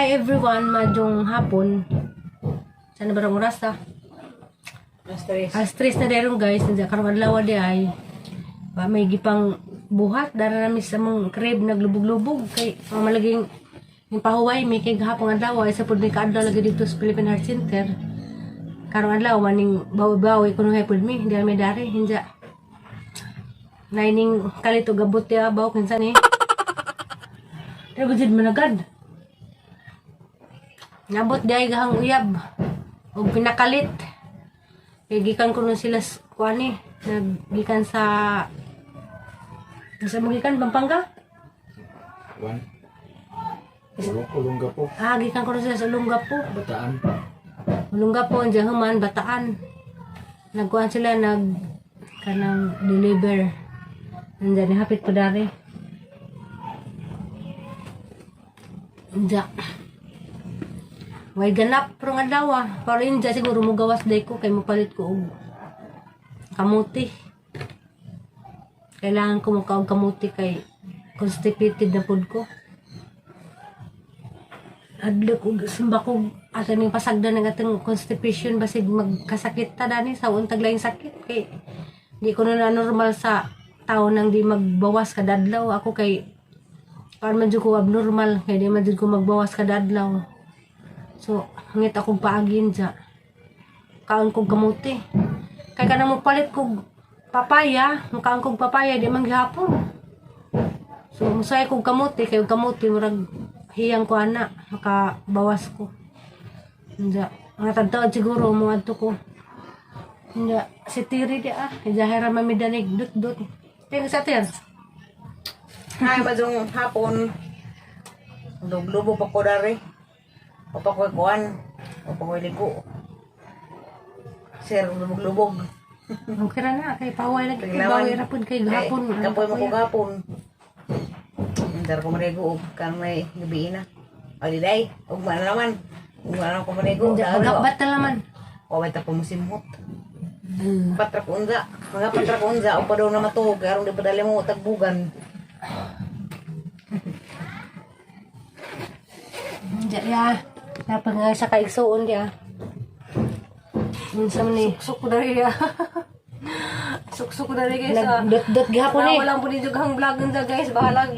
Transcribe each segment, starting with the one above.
Hi everyone, maayong hapon. Sana ba oras ta? Alas 3. Alas 3 na deron, guys, nandiyan karong adlaw di ay. Ba may gipang buhat dara nami sa mong crib, naglubog-lubog kay ang malaging yung pahuway mi kay gahapon adlaw ay sa pud mi kaadlaw lagi dito sa Philippine Heart Center. Karong adlaw maning bawi-bawi kuno hay pud mi, hindi mi dari hinja. Naining kalit og gabot ya baw kinsa ni. Pero jud managad. Nabot di ay gahang uyab og pinakalit. Kay gikan kuno sila kuan ni, naggikan sa mo gikan Pampanga? One. Ulongga po. Ah, gikan kuno sila sa Olongapo. Bataan. Olongapo, andiyan human Bataan. Nagkuan sila, nag kanang deliver. Nandiyan hapit pa dari. Inja. Way ganap pero nga adlaw ah. Pero inja siguro mo gawas day ko kay mopalit ko og kamuti. Kailangan ko muka og kamuti kay constipated na pud ko. Adlok og simba ko ata ning pasagdan ng atong constipation, basig magkasakit ta dani sa untag laing sakit kay di ko na normal sa tao nang di magbawas kada adlaw. Ako kay kuan man jud ko, abnormal kay di man jud ko magbawas kada adlaw. So hangit akong paagin dya, kaon kog kamuti kay kanang mopalit kog papaya, mukaon kog papaya di man gihapon. So musay kog kamuti kay og kamuti murag hiyang ko ana, makabawas ko. Inja, mga tagtaod siguro mo adto ko. Inja, si Tiri di ah, Inja hera mamidanig dut dut. Tingnan sa tir. Hi, maayong hapon. Lubog pa ko dari. O pa ko'y kuan. O pa ko'y ligo. Sir, lubog-lubog. Okay ra na kay paway lagi kay Paglawan. bawi ra pud kay gahapon. Kay, kapoy mo ko gahapon. Ndar ko marigo og kan may gabi na. O di day, ugma na naman. Ugma na ko marigo. Inja, pagkabat na laman. O may tapo mo simhot. Patra ko unza. Mga patra ko unza o pa daw na matuog aron di padali mo tagbugan. Inja ya. Napag nga sa kaigsuon di ah. Unsa man ni? Suksok ko dari ya. Suksok ko dari, guys, ah. Nagdot-dot gihapon eh. Wala po ni hang vlog unsa, guys. Bahalag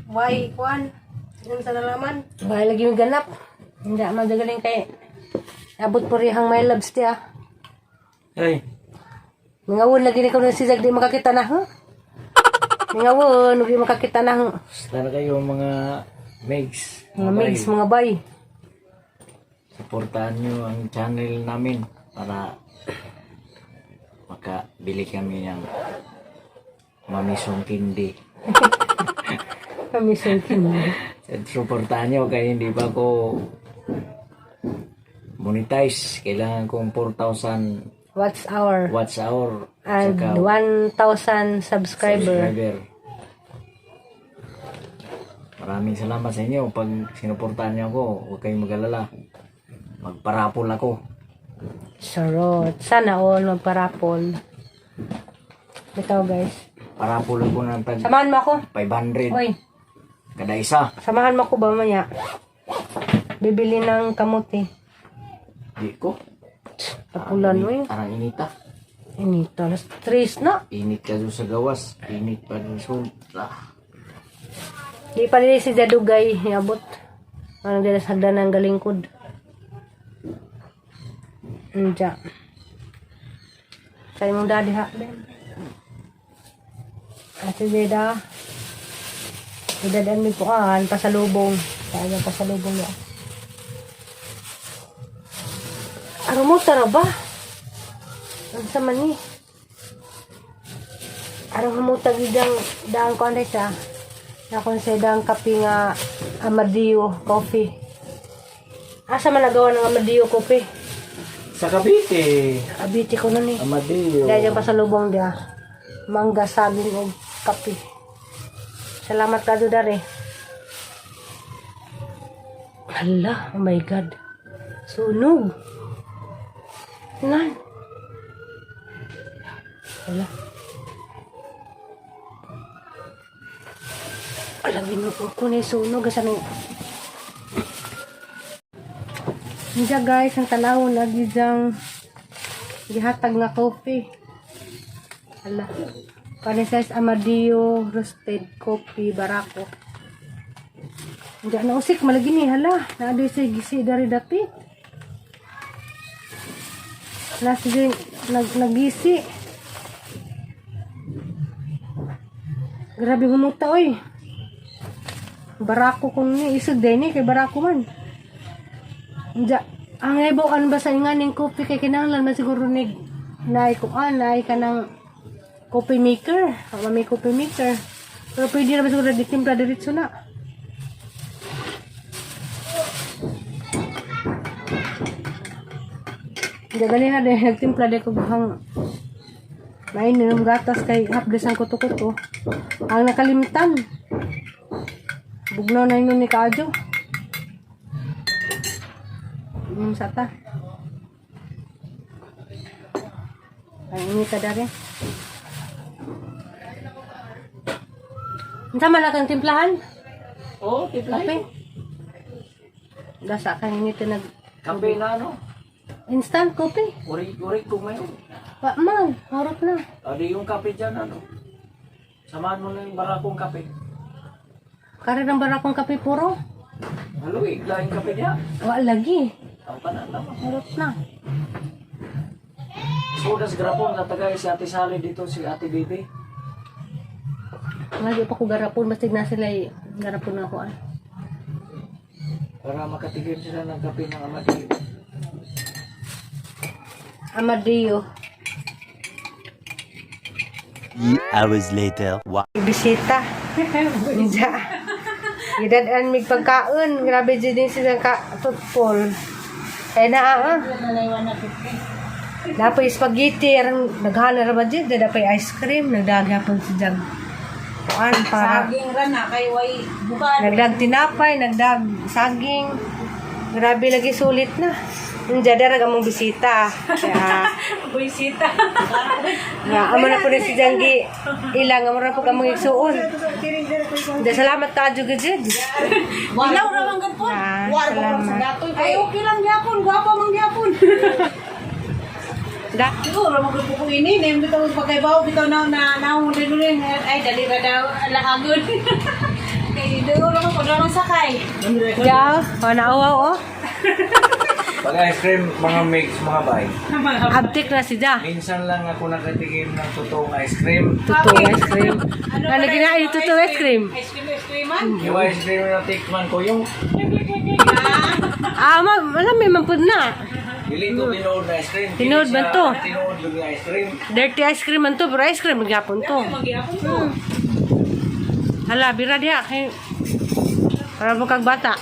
why kuan. Unsa na naman. Bahay lagi may ganap. Hindi, madagaling kay abot po rihang my loves ti ah. Hey. Mingawon lagi ni ko si Zag di makakita na, huh? Mingawon, di makakita na, huh? Sana kayo mga megs. Mga migs, mga bay. Suportahan nyo ang channel namin para makabili kami ng mamisong tindi. Kami sa kindi. At suportahan nyo kaya hindi pa ako monetize. Kailangan kong 4,000 Watch hour? Watch hour. And saka 1,000 subscriber. Subscriber. Maraming salamat sa inyo. Pag sinuportahan niyo ako, huwag kayong mag-alala. Magparapol ako. Sarot. Sana all magparapol. Ito, guys. Parapol ako ng tag Samahan mo ako. 500 Oy, kada isa. Samahan mo ako ba maya? Bibili ng kamuti. Di ko. Tapulan mo eh. Arang inita. Inito. Alas 3 na. Init ka doon sa gawas. Init pa din sa. Ah. Di pa nila si Jadugay niabot. Ano dila sa hagdanan galingkod. Diya. Sa imong daddy ha. Ben. Ate Zeda. Idadan mi kuan pasalubong. Kaya pasalubong ya. Ano mo tara ba? Ang sama ni. Arang humutag idang daan ko anday sa nakon sa dang kape nga Amadeo Coffee. Asa man nagawa ng Amadeo Coffee? Sa Cavite. Abiti ko nun eh. Amadeo. Dahil yung pasalubong dia. Mangga, saging o kape. Salamat ka dari. Hala, oh my God. Sunog. Nan. Hala. Hala, binuko ko na yung sunog. Asa nang. Hindi guys, ang tanaw lagi diyang gihatag nga coffee. Ala. Panisais Amadeo roasted coffee barako. Hindi na usik malagi ni hala. Naa sa gisi dari dapit. Nasa din nagisi. Grabe humuta oy. Barako kung ni isog din ni kay barako man. Diya, ang ibuan ba sa inganing coffee kay kinahanglan man siguro ni naay kuan naay kanang coffee maker. Wa may coffee maker. Pero pwede na ba siguro ditimpla diretso na. Diya gali na din nagtimpla di ko hang mainom gatas kay hapdes ang kuto-kuto. Ang nakalimtan. Bugnaw na yun ni Kaadyo. Yung sata. Ay, ini ka dari. Unsa man na kang timplahan? Oo, oh, tiplahin. Kape. Gasa kang ini nag Kape na ano? Instant coffee. Uri-uri ko ngayon. Wa man, harap na. Adi yung kape dyan ano? Samahan mo na yung barakong kape. Kare ng barakong kape puro. Halo, iglaing kape niya. Wa lagi. Ang kanan naman. Harap na. Sodas grapon, tatagay si Ate Sally dito, si Ate Baby. Nga di pa ko garapon basig na sila garapon na ako ah. Para makatigim sila ng kape ng Amadeo. Amadeo. Hours later. One. Bisita. Inja. Gidad-an mig pagkaon. Grabe jud din sila ka tutpol. Kaya na ah. Dapat spaghetti arang naghala ra ba jud, dapat ice cream, nagdaghapon si Jag. Kuan para Saging ra na kay way bukan. nagdag tinapay, nagdag saging. Grabe lagi sulit na. Inja dara among bisita. Kaya Buisita. nga amo na po ni si Janggi ilang amo na po kamong igsuon. Da salamat ta jud jud. Ilaw ra man gud po. Ah, War ko sa salamat. datoy. Ay, okay lang gyapon. Gwapa man gyapon. Da Siguro man gud po ko ini nem bitaw pagkaibaw bitaw na na naong din ay dali ra daw lahagon. Kay doon ra man ko doon sakay. Ja, oh, nauwaw oh. Pag ice cream, mga mix, mga bay. Abtik na si Ja. Minsan lang ako nakatigim ng totoong ice cream. Totoo ice cream. Ano ginain totoo ice cream? Ice cream man. Yung ice cream na tikman ko, yung Ah, ma alam may mampud na. dili to tinuod na ice cream. Tinuod Dili ba siya to? Tinuod yung ice cream. Dirty ice cream man to, pero ice cream magyapon to. Magyapon to. Hala, bira diha kay para mo kag bata.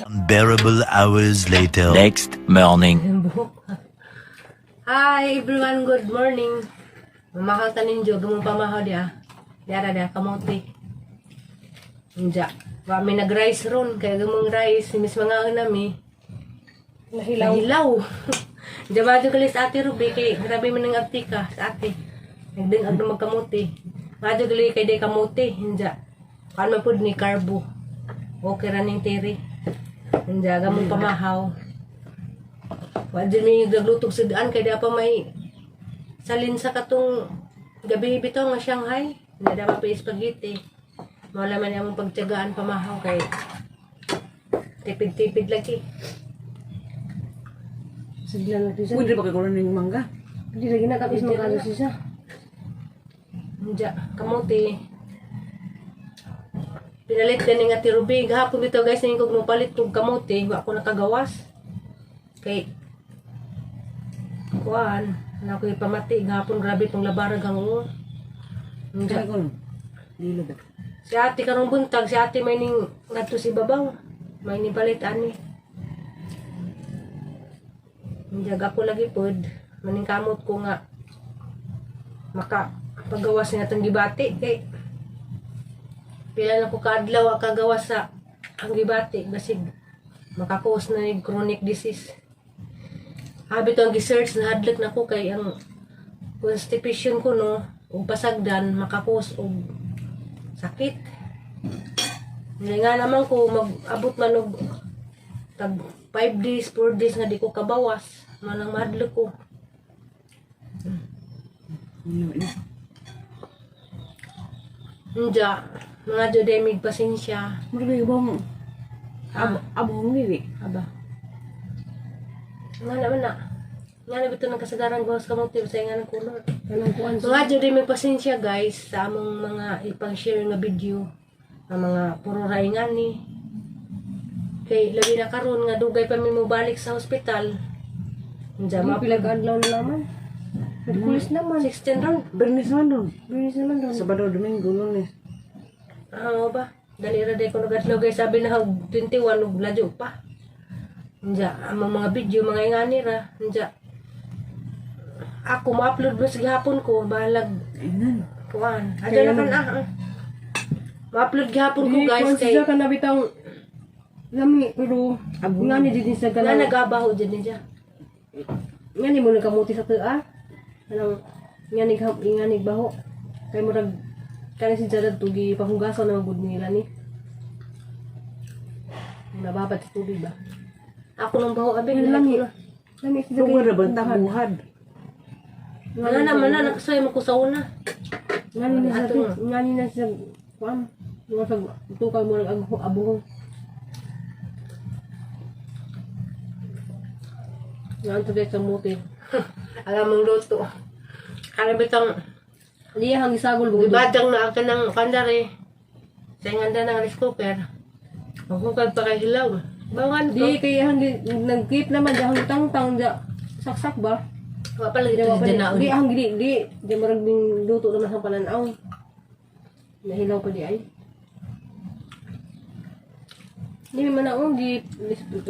Unbearable hours later. Next morning. Hi everyone, good morning. Mamakaw ta ninyo, gamong pamahaw diha. Diara diha kamote. Inja. Wa mi nag-rice ron, kaya gamong rice, miss mga nami. Nahilaw. Nahilaw. Diyan ba sa ate Ruby, kay grabe man ang aptika sa ate. Nagdingag na magkamote. Madyo gali kay day kamote, hinja. Kan man pud ni carbo. Okay ra ning tiri. Hinja gamong pamahaw. Wa dyan may naglutog sa daan kay da pa may salin sa katong gabi bitaw nga Shanghai. Hindi da pa pa spaghetti. Mawala man among pagtiyagaan pamahaw kay tipid-tipid lagi. Sige lang natin siya. Pwede ba kay kuno ning mangga? Hindi lagi na tapos magkano siya. Diya, kamote. Pinalit ka ni nga ti Ruby. Gahapon dito guys, nangin kog palit kog kamote, wa ko nakagawas. Kay kuan, na ko ipamati gahapon grabe pang labarag ang uo. Diya. Kay kuno. Dilo ba? Si ate karong buntag, si ate may ning ngadto si babaw. May ning palit ani. Hindi ako lagi pod, maning kamot ko nga maka paggawas niya itong gibati kay pila na ko kaadlaw ang kagawas sa ang gibati basig makakos na yung chronic disease. Habi to ang gi-search na hadlok na ko kay ang constipation ko no ug pasagdan makakos og sakit. Hindi nga naman ko mag-abot man og Tag 5 days, 4 days nga di ko kabawas. Manang madlo ko. Ano na. Nja, mga juday mig pasensya. Mura ba mo? Abo abo ngili. Aba. Nga naman na. Nga na bitaw ng kasagaran gawas kamote sa nga ng kulor. Kanang kuan Mga juday mig pasensya guys sa among mga ipang-share nga video. Ang mga puro raingan ni. Kay labi na karon nga dugay pa mi mobalik sa ospital. Nja Ma ma pila ka adlaw na naman. Hercules naman. 16 ron. Bernis man doon. Bernis naman doon. Sabado, Domingo, Lunes. Ah, oo ba? Dali ra day ko nagadlaw guys, sabi na hog 21 ug ladyo pa. Nja, ang mga video mga ingani ra. Nja. Ako mo-upload mo sa gihapon ko, bahalag Ayun. kuan. Adyo na kan ah. Ah. Ma-upload gihapon ko guys Di, kay siya ka na bitang lami pero nga ni din sa nga kanang nagabaho jud niya. nga ni mo nagkamuti sa tua. Kanang nga ni nga ni baho. Kay murag kani si Jared tugi pahugasan na magud nila ni. Nababad sa tubig ba? Ako nang baho abi. Ano lami? Lami siya Tungod ra bang buhad? Nga naman na nakasoy mo ko sa una. Nga ni na sa nga ni na sa kuan. Nga sa tukal mo nag abuhong. Nga ang tubig sa muti. Alam mong luto. Kana bitang Di hang isagol mo. Ibadang na ang kanang kandari. Sa inganda ng rice cooker. Magkukad pa kay hilaw. Bawan ko. Di kay hang nag-keep naman di hang tang-tang da saksak ba? Wa pa lagi Di ito wa pa dyan na di hang di di di murag ning luto naman sa pananaw. Nahilaw pa di ay. Di man manaong di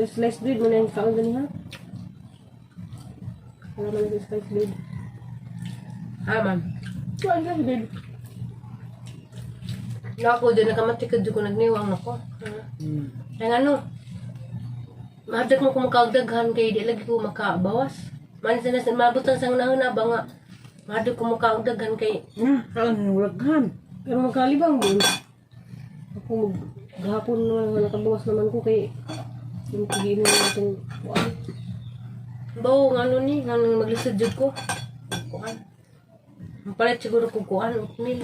slice bread mo na yung kaon gani ha. Wala man yung slice bread. Ah, ma'am. Kuan slice bread. Nako, dyan nakamatikad ko nagniwang nako. Kaya ano, mahadag mo kung makaagdaghan kay di lagi ko makabawas. Man sa nasa mabutan sa una ba nga. Mahadag ko makaagdaghan kay Na, kaon nuraghan. Pero magkalibang mo. Ako mag gahapon naman wala nakabawas naman ko kay yung pag-inom na itong kuan. bawo nga ano ni, nga nang maglisod jud ko. Kuan. Palit siguro ko kuan oatmeal.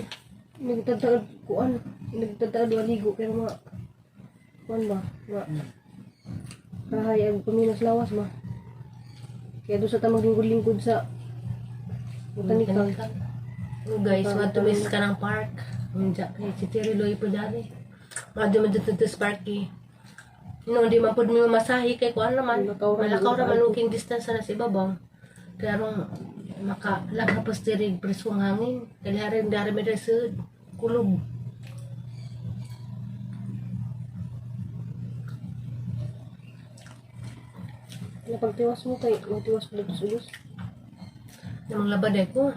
Nagtataad kuan, nagtataad waligo pero ma kuan ba ma kahayag puminas lawas ba. Kaya doon sa tamang lingkod-lingkod sa botanical. Oh, guys, matumis ka ng park. Unja kay si Terry Loy po dati. Madyo man dito sa park eh. No, hindi man pud mi mamasahi kay kuan naman. Malakaw ra Malakaw ra man walking distance na sa ibabaw. Pero maka lagapos diri preskong hangin. Kay harin dari mi sa kulog. Napagtiwas mo kay magtiwas mo dito sa ubos. Namang labad ay ko.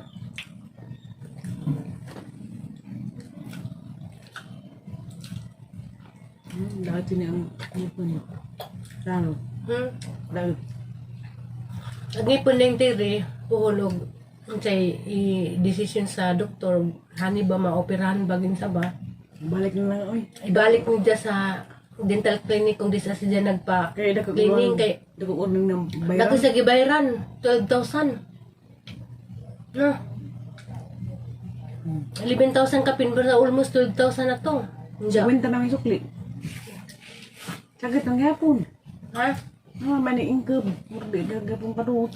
Dati ni ang ngipon. Lalo. Lalo. Ang ning Terry, puhulog unsay i-decision sa doktor, hani ba maoperahan bagin sa ba? Balik na lang oy. Ibalik niya sa dental clinic kung di sa siya nagpa Kay dako cleaning kay dako ordering ng dako bayaran. sa gibayaran 12,000. No. 11,000 kapin pero almost 12,000 na to. Diya. Kwenta na may sukli. Sakit ang gapon. Ha? Ah, mani ingkab. Murdi gagapon paduot.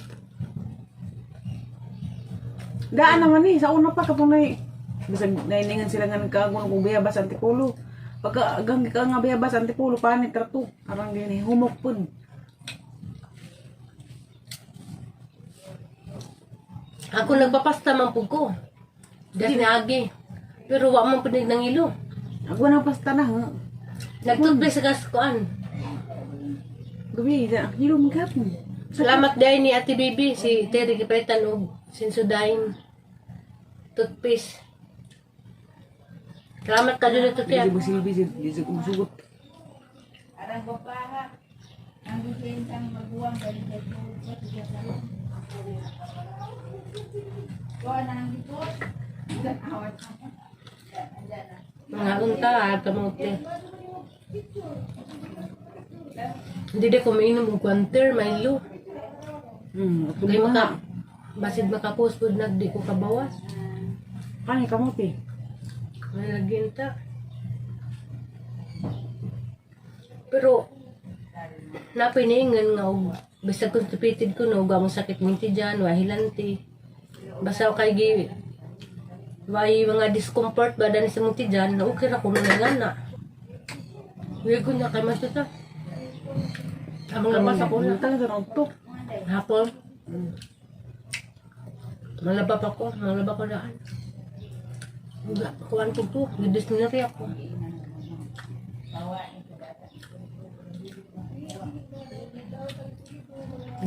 Daan naman eh, sa una pa katunay. Bisag nainingan sila nga nagkaagon kung biyabas antipolo. Pagka agang ka nga biyabas antipolo, panit rato. Arang gini, humok pud. Ako nagpapasta man pud ko. Dahil naagi. Pero wa man pud nang ilo. Ako na pasta na ha. Nagtutbis sa gas kuan. Gabi, da, hilo magapon. Salamat dahil ni Ate Bibi si Terry gipalitan og Sensodyne toothpaste. Salamat ka dito Di Ate. mo silbi, di sa kumusugot. Mga unta, kamote. Hindi di ko mainom og kwanter, Milo. Kay Maka. maka basid makapos pud nag di ko kabawas. Kani kamuti. May laginta. Pero napinaingan nga og basta constipated ko no, ug among sakit minti dyan, wahilanti. Basta kay gi way mga discomfort ba dani sa mong tiyan, na okay ra ko na nga na. Hindi ko na kay matuta. Among labas ako na. Talaga na to. Hapon. Malaba pa ko, malaba ko daan. Kuan ko to, gidisnary ako.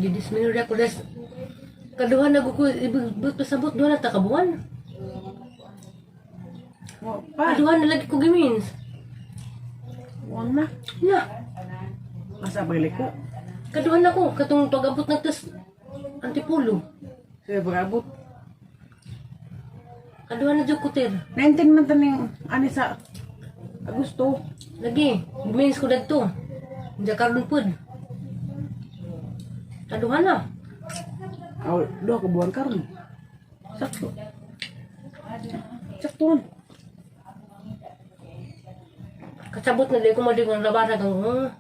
Gidisnary ako des. Kaduha na ko ibot pasabot duha na ta ka buwan. Mo pa. Kaduha na lagi ko gimins. Wan na. Na, Asa balik ko. kaduha na ko katong pag-abot na tas Antipulo. Sige pag-abot. Kaduha na jud ko ter. 19 man taning ani sa Agosto. Lagi, gimins ko dagto. Diya karon pud. Kaduha na. Aw, duha ka buwan karon. Sakto. Sakto. Man. Kasabot na di ko madingon labara kang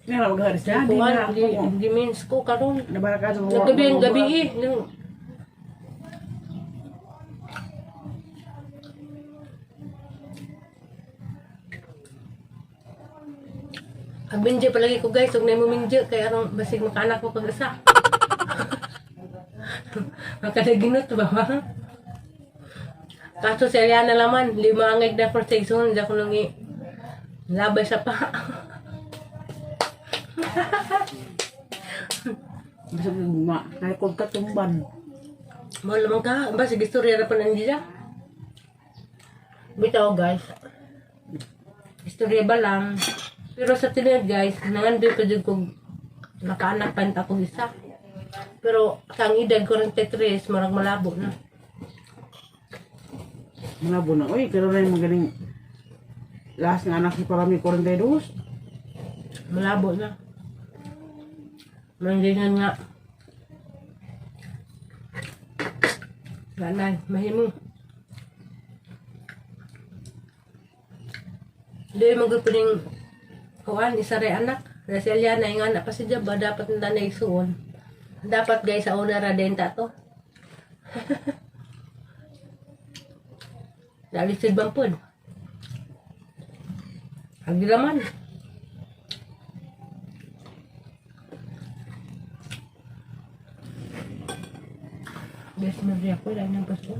Nga na magharis na. Di kuan na di gimins ko karon. Nabara ka sa Naggabi ang gabi eh. Ang minje palagi ko guys, huwag na mo minje, kaya arong basig makaanak ko pag isa. Makadaginot ba ba? Kaso si Ariana laman, lima ang na protection, hindi ako nang labay sa pa. Basta ma, naikog ka tumban. Mo lamang ka, ba sige istorya ra pa nandiya. Bitaw guys. Istorya ba lang. Pero sa tinuod guys, nangandoy ko jud kog nakaanak pa ako isa. Pero sa ang edad 43, marag malabo na. Malabo na. Uy, kaya na yung magaling last nga anak si Parami 42. Malabo na. Mangingan nga. Wala, mahimo. Hindi mo gud puning kuan isa ray anak. Kasi Eliana yung anak pa si Jabba dapat na naigsuon. Dapat guys sa una ra din ta to. Dali sid bang pod. Ang laman. Guys, Maria ko lang ng paso.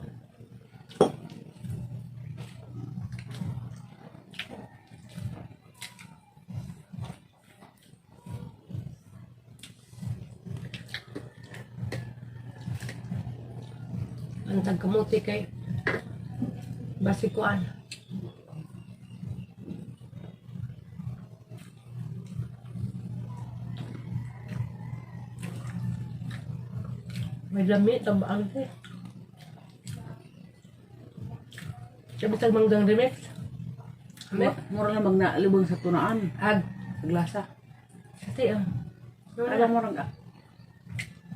Ang tagkamuti kay basikuan. May lami, tabaang eh. Sabi tag manggang remix. Ame? Mura lang magnalibang sa tunaan. Ag. Paglasa. Sa ti ah. Alam mo lang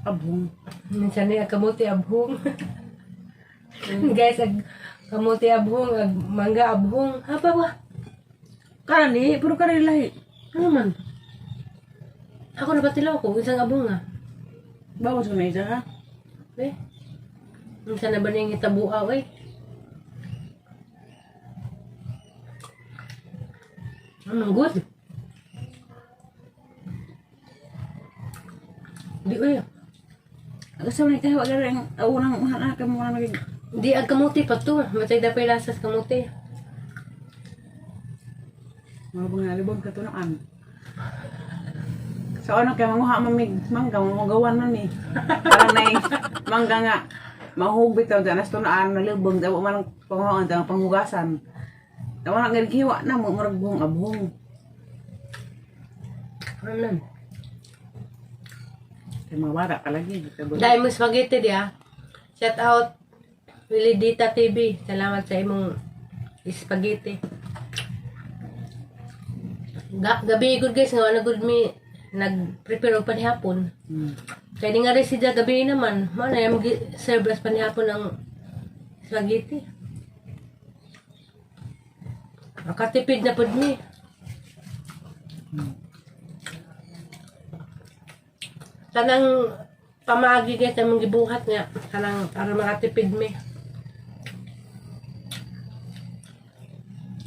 abong. Minsan ni kamuti abhong. Guys, ag kamuti abhong, ag mangga abhong. Haba ba? Karani, pero karani lahi. Ano man? Ako napatilaw ko, isang abhong ah. Bawas ko na isa ha. Eh? Minsan na ba niyang hitabuaw eh? Anong good? Di uy. Kasi wala kayo, wala rin ang unang anak mo na naging Di ang kamuti pa to. Matay na pa lasas kamuti. Mga pangalibang katunaan. Sa ano kay manguha mamig mangga mamagawan man ni. Parang nay mangga nga mahugbit taw tanas tunaan nalibang daw man ang panguhaan daw panghugasan. Daw na gid hiwa na mo murag buhong abhong. Ano nan? Kay mga bata ka lagi. Dahil mo spaghetti di ah. Shout out Willie Dita TV. Salamat sa imong spaghetti. Gabi good guys nga wala good mi Nag-prepare og panihapon. Kaya di nga rin siya gabi naman. Mao na yung serve as panihapon ang spaghetti. Makatipid na pud mi. Tanang pamagi guys among gibuhat nga kanang para makatipid mi.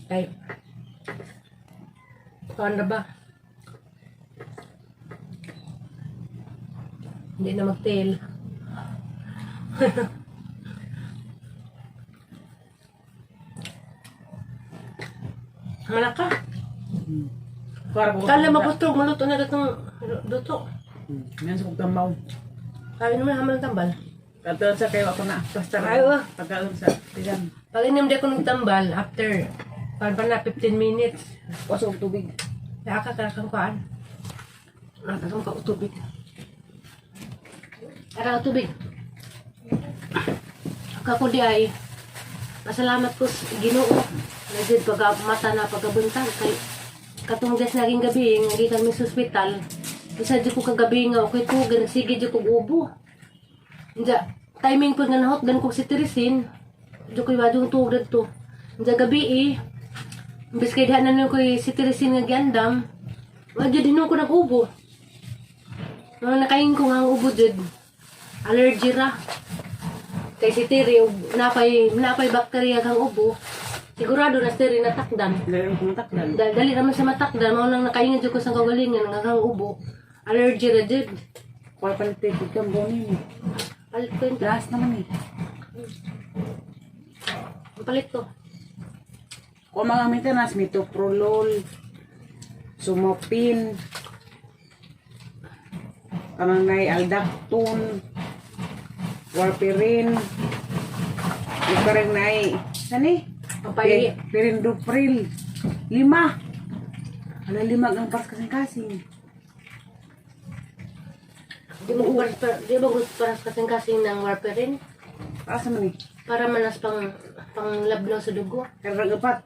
Kay kuan na ba? Hindi na magtail. Malaka. Kuwara ko. Kala maputog, maluto na itong luto. Yan sa kong tambaw. Kaya naman hamal tambal. Katoon sa kayo ako na. Basta Ay, oh. Pagkaon sa tiyan. Pag inom di ako ng tambal, after, parang pa na 15 minutes. Waso og tubig. Kaya ka kang kuan. Nakakang ka tubig. Ara tubig. Ako di ay pasalamat ko sa Ginoo. Nagid pag mata na pagkabuntag kay katong gas naging gabi nga gikan mi sa ospital. Bisa jud ko kagabi nga okay ko sige jud ko ubo. Inja timing pud nga nahot gan ko si Teresin. Jud ko iwadong tuog dadto. Inja gabi eh. Imbes kay diha na nun ko si Teresin nga giandam. Wa jud hinuon ko nag ubo. Mga nakain ko nga ang ubo jud. Allergy ra. Kay si Terry, og napay, napay bakterya kang ubo. Sigurado na si Terry natakdan. Dali ko matakdan. Dali naman sa matakdan, mao nang nakaingan jud ko sa kagalingan nga kang ubo. Allergy ra jud. Kuwara palit tayo kong tambaw nini. Palit ko yun. Last naman eh. Palit ko. Kung mga maintenance, metoprolol, sumopin, kanang nay aldactone, warfarin, yung parang nay, sani? Pampayi. Perindopril. 5. Ala 5 ang pas kasing-kasing. Di mo para di mo para kasing-kasing ng warfarin Asa man eh? para manas pang panglabnaw sa dugo. Karang 4.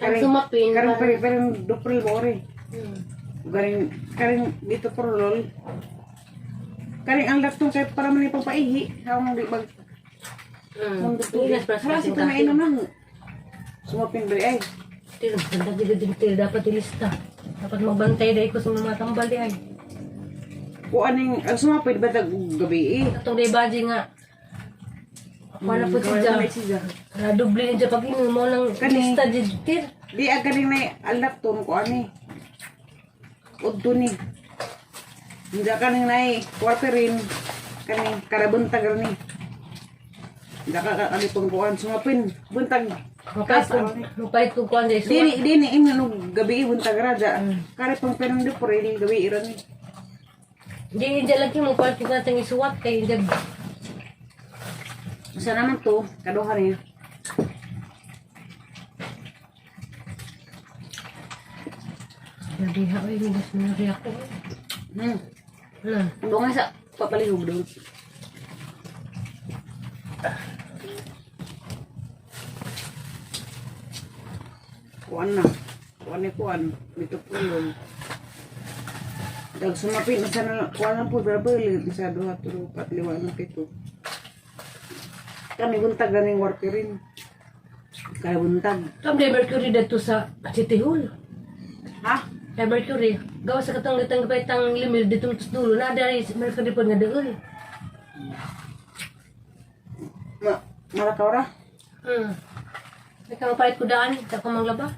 Ang sumapin Karang para perindopril mo rin. Garing, karing dito prolol. Karing ang lactone kay para man ipapaihi. Hawang di bag mundo Hindi nas para sa Hala si kasing-kasing. tunainom lang. Sumapin ba ay. Tir, tir, dapat ilista. Dapat magbantay dahil ko sa mga tambal di ay. Kung aning ang sumapin ba tag gabi eh. Atong day baji nga. Wala po Wala siya. siya. Nadoble niya pag inom mo ng Kani. lista di tir. Di ang kaning na ang lactone ko ani. Udto ni. Hindi kaning na warfarin kaning karabuntag ni. Hindi ka kakalipong kuan sumapin buntag. Mapahit ko kuan di Dini dini imo no gabi buntag raja. Kare pang perindopril gabi ira ni. Di inja lagi mo kuan ko katong isuwat kay inja. Sa naman to, kaduha niya. Nadiha oy migas na rin ako. Na. Doon nga sa papalihog doon. Kuan na. Kuan ni kuan. Dito po yun. Dag sumapit na sana. Kuan na po. Grabe. Isa, duha, tulo, pat, lima, enam, pito. Kami buntag ganing warperin. Kaya buntag. Kam day Mercury dadto sa City Hall. Ha? Kay Mercury, gawa sa katong gitang gapaytang limil dito sa dulo na dari Mercury po nga doon. Ma malakaw ra? Ikaw mapahit ko daan, sa ko manglaba.